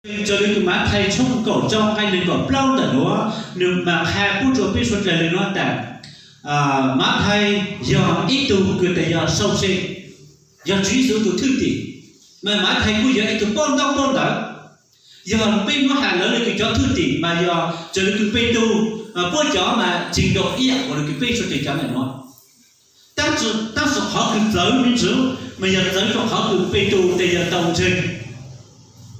Raws li tus Mathais tshooj kaum rau nqai nees nkaum plaub ntawm nuav, nws mas qha pub rua peb suav dlawg le nuav tas, Mathais yog ib tug kws tas yog sau se, yog Tswv Yexus tus thwj tim, mas Mathais kuj yog ib tug paub ntaub paub ntawv. Yog peb muab has lawv le kws cov thwj tim mas yog raws li kws Petus, puab cov mas tseem nkaus ib yam nkaus le kws peb suav dlawg cov ntawm nuav. Tab sis qhov kws txawv me ntsis mas yog txawv rua qhov kws Petus tas yog tau ntseeg.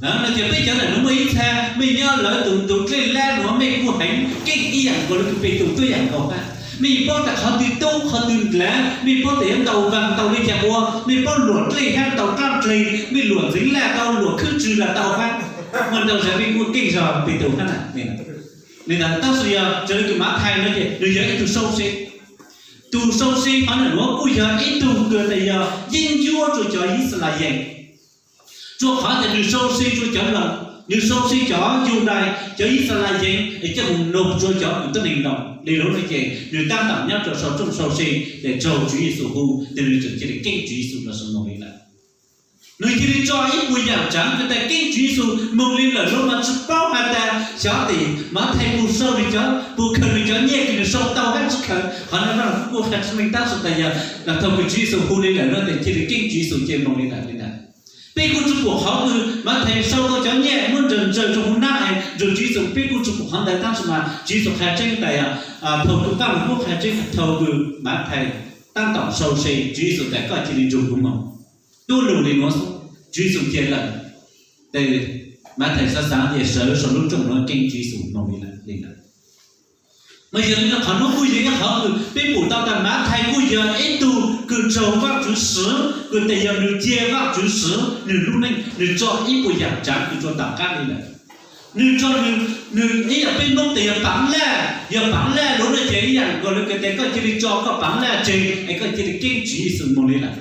No ces peb cov ntawm nuav muaj ib txha mej nyob lawv tus ntug dlej lab nuav mej kuj heev keej ib yam nkaus le kws Petus tuab yam nkaus hab. Mej paub tas qhov twg tub qhov twg ndlav, mej paub tas yuav ntaus vaas ntaus le caag ua, mej paub luam dlej hab ntaus rab dlej, mej luam ntxeev laj tau luam khwb tswg los tau hab. Muaj ntau zag mej kuj keej zog Petus hab na. Li ntawd tab sis yog raws li tus Mathais no ces nws yog ib tug sau se. Tus sau se qhov ntawm nuav kuj yog ib tug kws tas yog yeeb ncuab rua cov Yixalayees, rua qhov tas nws sau se rua cov Loos, nws sau se cov Yudais cov Yixalayees es coj mus noog rua cov kws tuab neeg Loos. Li lub no ces nws tab tom nyob rua sau rooj sau se, tes raug Tswv Yexus hu tes nws tseem cia li keeb Tswv Yexus los sau moog li lawm. Nws cia li tso ib puas yaam tsaav kws tas keeb Tswv Yexus moog li lawm, lub mas tsi paub has tas xyov tes Mathais puas sau nws cov, puas khaws nws cov nyiaj kws nws sau tau hab tsi khaws. Qhov no Vaj Lug Kub kuj qha tsi meej tab sis tas yog thaus kws Tswv Yexus hu li lawm no tes cia li keeb Tswv Yexus ces moog li lawm li ntawd. Peb kuj tsi pum qhov kws Mathais sau tau cov nyiaj muab nrawg nrawg rua huv nab es nrug Tswv Yexus, peb kuj tsi pum qhov ntawd tab sis mas Tswv Yexus qha tseeb tas yog thaus kws Vaj Lug Kub qha tseeb thaus kws Mathais tab tom sau se Tswv Yexus tas koj cia li nrug kuv moog, tuab lug li nuav xwb Tswv Yexus cia lawm. Tes Mathais xav xaav tias sawv sau lub rooj nuav keeb Tswv Yexus moog li lawm li ntawd. Mas yog li no qhov nuav kuj yog ib qhov kws peb pum tau tas Mathais kuj yog ib tug kws raug Vajtswv swv, kws tas yog nws cia Vajtswv swv nws lub neej, nws tso ib puas yaam tsaav kws rua tom qab li lawm. Nws tso nws, nws ib yam peb Moob tas yog paav laj, yog paav laj lug no ces ib yam nkaus le kws tas koj cia li tso koj paav laj tseg es koj cia li keeb Tswv Yexus moog li lawm.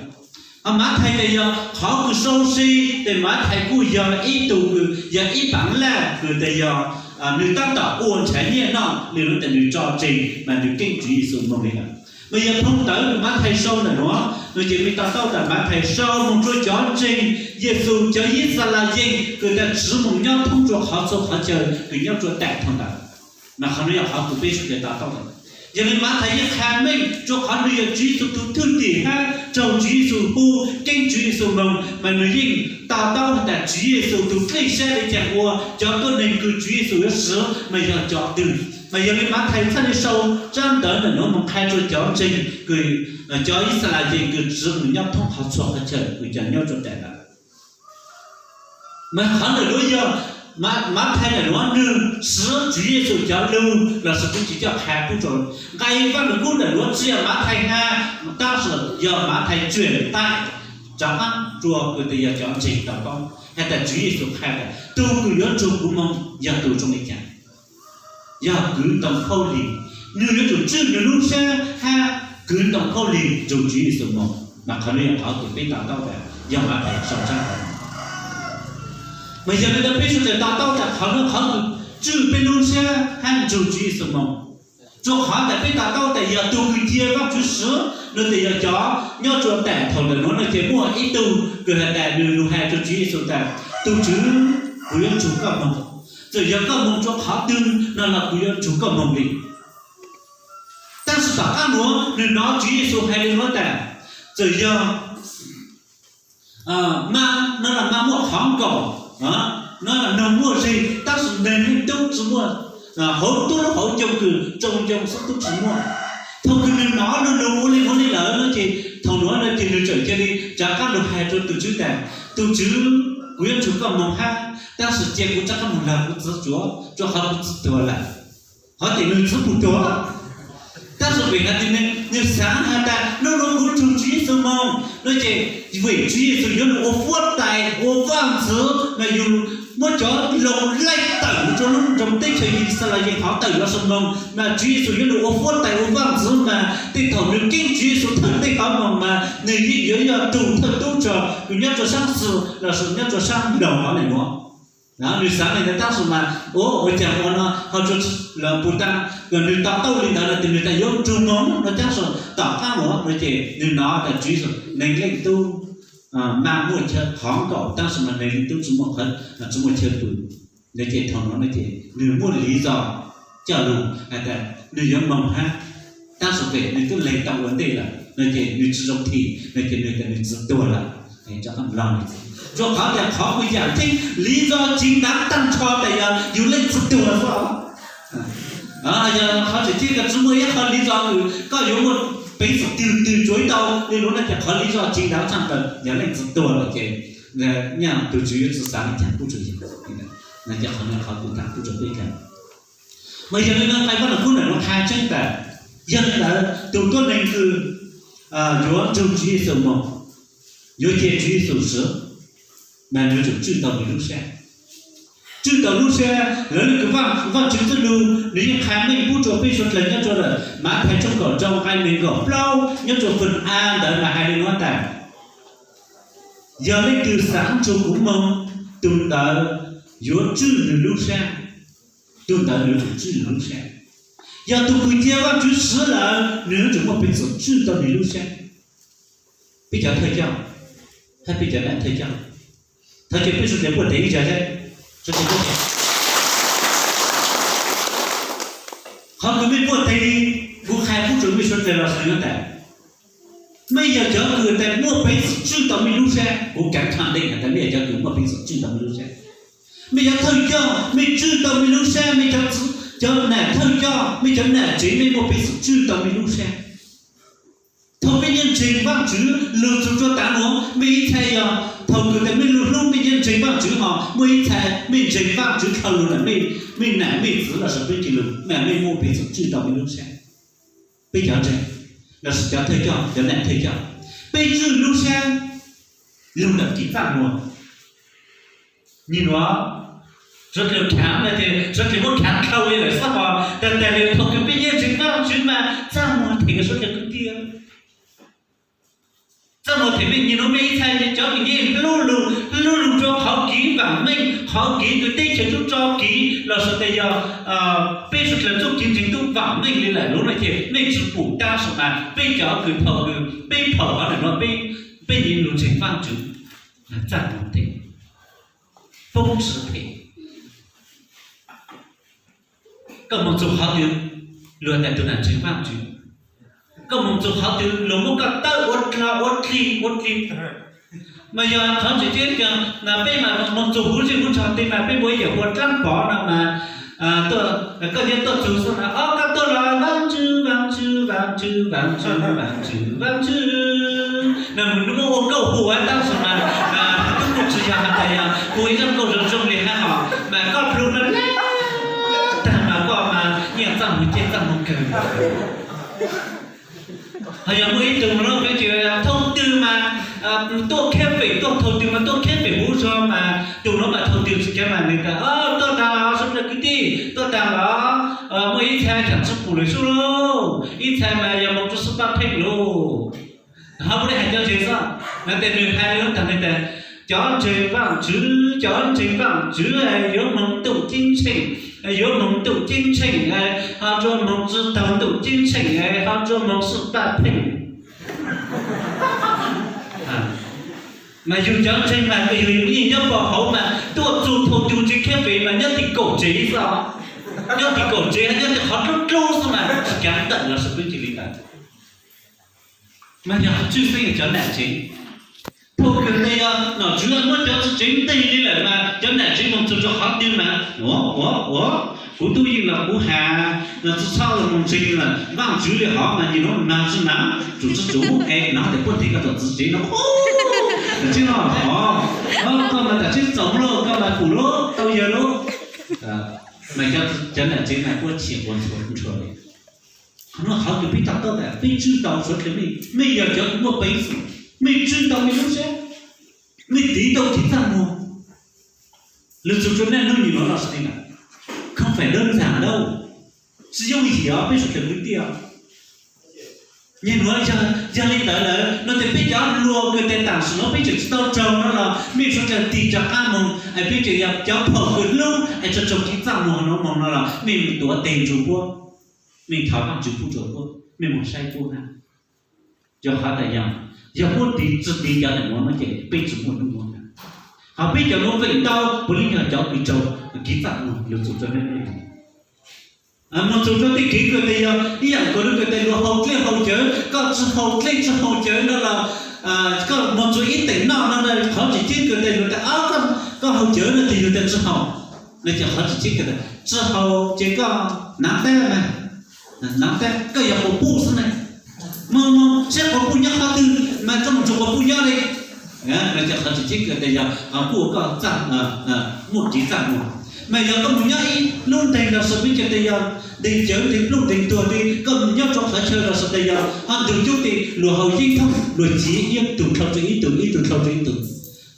Ho Mathais tas yog qhov kws sau se, tes Mathais kuj yog ib tug kws yog ib paav laj kws tas yog nws tab tom ua nrhav nyiaj noj li lub tes nws tso tseg mas nws keeb Tswv Yexus moog li lawm. Mas yog phoo ntawv kws Mathais sau ntawm nuav no ces mej to taub tas Mathais sau moog rua cov ntseeg Yexus cov Yixalayees kws tas tsi moog nyob thoob rua qhov txhua qhov chaw kws nyob rua tam thaum ntawd. Mas qhov nuav yog qhov kws peb sawv daws to taub lawm. Yog li Mathais yeej qha meej rua qhov nws yog Tswv Yexus tus thwj tim hab raug Tswv Yexus hu keeb Tswv Yexus moog mas nws yeej to taub has tas Tswv Yexus tus dlej sab le caag ua, cov tuab neeg kws Tswv Yexus yuav swv mas yog cov twg. Mas yog li Mathais txhaj le sau tsab ntawv ntawm nuav moog qha rua cov ntseeg kws, cov Yixalayees kws tsi moog nyob thoob qhov txhua qhov chaw kws cov nyob rua tam ntawd. Mas qhov ntawm nuav yog Mathais ntawm nuav nwg swv Tswv Yexus cov lug lossis kuv tsis coj qha pub rua nqai Vaj Lug Kub ntawm nuav tsi yog Mathais has, tab sis yog Mathais tsuam taim rov qaab rua kws tas yog cov ntseeg tau paub has tas Tswv Yexus qha tas tug kws yuav nrug kuv moog yog tug zoo le caag. Yog kwv ntoo khaub lig, nwg yuav tsum tswj nwg lub sab hab kwv ntoo khaub lig nrug Tswv Yexus moog. Mas qhov nuav yog qhov kws peb to taub tas yog Mathais sau tsab ntawv. Mas yog li ntawd peb sawv daws to taub tas qhov nuav qhov kws tswj peb lub sab hab nrug Tswv Yexus moog. Rua qhov tas peb to taub tas yog tug kws cia Vajtswv swv no tes yog cov nyob rua tam thaum ntawm nuav no ces muaj ib tug kws has tas nws lug has rua Tswv Yexus tas, Tug Tswv, kuv yuav nrug koj moog. Txawm yog koj moog rua qhov twg no los kuv yuav nrug koj moog li. Tab sis tom qab nuav nwg nov Tswv Yexus has li nuav tas, txawm yog mas no los mas muaj qhov nkaum, no los noog muaj zeeg, tab sis Neeg Leej Tub tsi muaj, hauv tub lub hauv ncoo kws tsoo ncoo xwb tub tsi muaj. Thaum kws nwg nov lug lug ua li ua li lawm no ces thaum nuav no ces nwg txawm cia li rov qaab lug has rua tug Tswv tas, Tug Tswv, kuv yuav nrug koj moog hab, tab sis cia kuv rov qaab moog lawm kuv txiv tsuav, rua qhov kuv txiv tuag lawm. Qhov tias nwg txiv puas tuag, tab sis vim has tas nwg xaav has tas nub nua kuv nrug Tswv Yexus moog no ces vim Tswv Yexus yuav lug ua huab tais ua vaaj ntxwv mas yug muab cov Loos laij tawm rua lub nroog teb chaws Yixalayees qhov tawm los sau moog mas Tswv Yexus yuav lug ua huab tais ua vaaj ntxwv mas tej thaum nwg keeb Tswv Yexus thawj tej qhov moog mas nwg yeej yuav yog tug thawj tub rog kws nyob rua saab xis lossis nyob rua saab nraug hov le nuav. Nwg xaav le ntawd tab sis mas ua caag ua no ho rua puv ta, nwg to taub le ntawd no ces nwg tas yuav nrug moog no tab sis tom qaab nuav no ces nwg nov tas Tswv Yexus Neeg Leej Tub maj muaj chaw qhov nkaum tab sis mas neeg li tub tsis muaj qhov, tsis muaj chaw pw. No ces thaum no no ces nws muaj li zog coj lug has tas nws yuav moog hab, tab sis pem nws tub leeg tau ua ntej lawm no ces nws tsis zoo thim no ces nws tas nws txiv tuag lawm. Rua qhov tas qhov kuv yaam tseeb li zog tseem ntav taag nrho tas yog yug leej txiv tuag xwb. Yog qhov tseem ceeb koj tsis muaj ib qho li zog kws koj yuav muaj peev xwm twg twg tsuav ib tau li lug no ces qhov li zog tseem ntav taag tas yog leej txiv tuag lawm ces nyaj tug Tswv yuav tsi xaav caag kuj tsuav yug. No ces qhov no qhov kuv taag kuj tsuav peb kag. Mas yog li no nqai Vaj Lug Kub ntawm nuav qha tseeb tas yog li ntawd tug tuab neeg kws yuav nrug Tswv Yexus moog, yuav nrug Tswv Yexus swv, mas nws yuav tsum tswj tau nws lub sab. Tswj tau lub sab, lawv leej kws Vaajtswv txuj lug nws yeej qha meej pub rua peb suav dlawg nyob rua lawm Mathais tshooj kaum rau nqai neeg nkaum plaub nyob rua fwm A ntawd mas hais li nuav tas, yog leej twg xaav nrug kuv moog, tug ntawd yuav tswj nws lub sab. Tug ntawd yuav tsum tswj nws lub sab. Yog tug kws cia Vaajtswv swv lawm nws yuav tsum muaj peev xwm tswj tau nws lub sab. Peb cov thawj coj hab peb cov nam thawj coj, thov caw peb suav dlawg puaj tes ib zag seb. Qhov kws mej puaj tes, kuv qha pub rua mej suav dlawg los sis nuav tas, mej yog cov kws tas muaj peev xwm tswj tau mej lub sab. Kuv kav kham deej has tas mej yog cov kws muaj peev xwm tswj tau mej lub sab. Mej cov thawj coj mej tswj tau mej lub sab, mej cov nam thawj coj, mej cov nam tsev mej muaj peev xwm tswj tau mej lub sab. Thaum mej nyiaj ntseeg Vaajtswv lug txug rua tav nuav, mej ib txhia yog thaum kws tas mej lug hlub mej nyiaj ntseeg Vaajtswv hos muaj ib txhia mej ntseeg Vaajtswv dlhau lug lawm, mej nam mej txiv los sis peb ceg lug mas mej muaj peev xwm tswj tau mej lub sab. Peb cov ntseeg los sis cov thawj coj, cov nam thawj coj, peb tswj lub sab lug ntawm kev txaj muag. Nwg nuav, suav dlawg khaav no ces suav dlawg muab khaav dhau li lawm xwb hos, tas tas le thaum kws peb nyiaj ntseeg Vaajtswv mas txaj muag them suav dlawg kwv tij. Txaj muag them mej, nwg nuav mej ib txhia cov kws yeej hlub lug, hlub lug rua qhov kev vaam meej, qhov kev kws teb chaws tub tso kev los sis tas yog peb suav dlawg txuj kev ntseeg tub vaam meej li lawm lub no ces mej tsi pum tab sis mas peb cov kws thaum kws peb phaum hov ntawm nuav peb yeej lug ntseeg Vaajtswv, txaj muag them, poob siab them. Koj moog txug qhov twg, luag tas tug nam ntseeg Vaajtswv. Koj moog txug qhov twg luag muab koj tawb ua dlog ua dlig ua dlig. Mas yog qhov tseem ceeb, peb mas moog txug huv zej huv tshoov tej mas peb muaj ib yam ua dlaab pov no mas, koj nyob tuaj txug xwb na, o koj tuaj los Vaajtswv, Vaajtswv, Vaajtswv, Vaajtswv, Vaajtswv, Vaajtswv, no nws muab ua nkauj hu tab sis mas tub kuj tsi yog has tas yog hu ib zaj nkauj zoo zoo li hab hos mas koj plhu no tag mas koj mas yeej txaj muag ciaj txaj muag kawg. Ho yog muaj ib tug lub peb tsis thauj twg mas tuaj khab pem, tuaj thaum twg mas tuaj khab pem huv zog mas tus nuav mas thaum twg tsis kav mas nws tas tuaj taag los suav dlawg kwv tij, tuaj taag los, muaj ib txhia tseem tsi pum lawm sub lauj, ib txhia mas yog moog rua xub paj pheej lauj. Ho kuv le hais cov ntseeg xwb, no tes nws hais li taag nws tas, cov ntseeg Vaajtswv, cov ntseeg Vaajtswv yuav moog ntuj ceeb tsheej, yuav moog ntuj ceeb tsheej, ho rua moog tsi taug ntuj ceeb tsheej, ho rua moog xub paj pheej. Mas yug cov ntseeg mas yug yeej nyob pov hauv mas tuaj txug thaum twg tsis khab pem mas nyob tim kaum tsev xwb, nyob tim kaum tsev nyob tim qhov dlub dlub xwb mas tsis kav tawm los sis peb cia li ntawd. Mas yog tshwj xeeb yog cov nam tsev, thaum kws tas yog nom tswv muab cov txiv tsev nteg li lawm mas cov nam tsev moog txug rua qhov twg mas ua ua ua, kuv tub yeej los kuv has, tsi txhob ua moog ntseeg lawm Vaajtswv li hov mas nim nuav mas tsi mas tsum tsi tsum es no tas puab nteg koj tom txiv tsev no, tsi no hov, koj mas tas tsi txaus lauj, koj mas pum lauj, tau yawg lauj. Mas cov nam tsev mas puab chim ua ntshua ntshua li. Qhov no qhov kws peb tau taub tas peb tswj tau suav dlawg mej, mej yog cov kws muaj peev xwm, mej tswj tau mej lub sab, mej tiv tau kev txaj muag. Lug txug rua naj nub nyuas nuav los sis li na, không phải đơn giản đâu, tsi yooj yim os peb suav dlawg kwv tij. Nyuas nuav yog li ntawd lawm no tes peb cov hluas kws tes tam sim nuav peb tseem tsi tau raug no los mej suav dlawg tig rov qab moog es peb tseem yog cov phaum kws hlub es tsi raug kev txaj muag no moog no los mej tuav tes nrug puab, mej thov Vaajtswv pub rua puab, mej moog saib puab hab. Yog has tas yog, yog muab tiv tsi tiv cov nam nuav no ces peb tsi muaj nub nuav. Hos peb cov nuav feem ntau puav leej yog cov kws raug kev txaj muag lug txug rua neb. Moog txug rua tej kev kws tas yog ib yaam kws lug kws tas luag haus dlej haus cawv, koj tsi haus dlej tsi haus cawv no los koj moog txug ib teem noj no, qhov tseem ceeb kws tas luag tas koj haus cawv no tes yug tas tsi haus. No ces qhov tseem ceeb kws tas tsi haus ces koj naav tab mas, naav tab koj yog quas puj xwb na. Moog moog saib quas puj nyob qhov twg mas koj moog txug quas puj nyob li. No ces qhov tseem ceeb kws tas yog kuj ua koj txaj, muaj kev txaj muag. Mas yog koj moog nyob ib lub nteeg los sis peb cov tas yog nteeg cawv nteeg pluj nteeg tuag li, koj moog nyob rua qhov chaw los sis tas yog ho ntug cub tes luag haus yeeb thooj, luag tsiv yeeb tug dlhau rua ib tug, ib tug dlhau rua ib tug,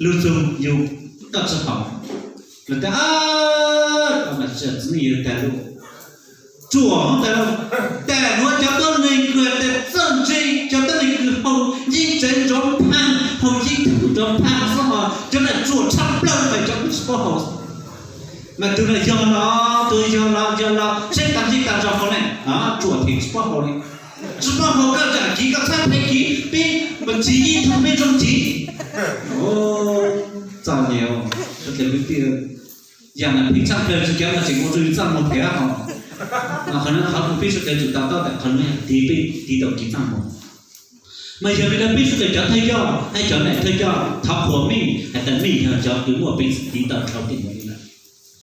lug txug yug koj tsi haus. Luag tas, txiv neej yawg tas lug, ruam tas lug, tas nuav cov tuab neeg kws tas txawj ntse, cov tuab neeg kws haus yeeb tsev nrov nphaag, haus yeeb thooj nrov nphaag xwb, ho cov nam ruam tshaj plawg mas cov kws tsi paub haus. Mas tug nuav yog los, tug yog los, yog los, saib tas yeej tas nrov haus ne, ruam them tsi paub haus li. Tsi paub haus koj zam kiv koj txhab phem kiv, peb tsiv yeeb thooj peb zoo tsiv. Txom nyem, suav dlawg kwv tij, yaam nam phem tshaj plawg tsi cov no tseem ua rua yug txaj muag thiab hos. Qhov nuav qhov kws peb suav dlawg tsum to taub tas qhov nuav yog tiv peb tiv tau kev txaj muag. Mas yog li ntawd peb suav dlawg cov thawj coj hab cov nam thawj coj thov qhuas mej has tas mej yog cov kws muaj peev xwm tiv tau dlhau tej nuav li.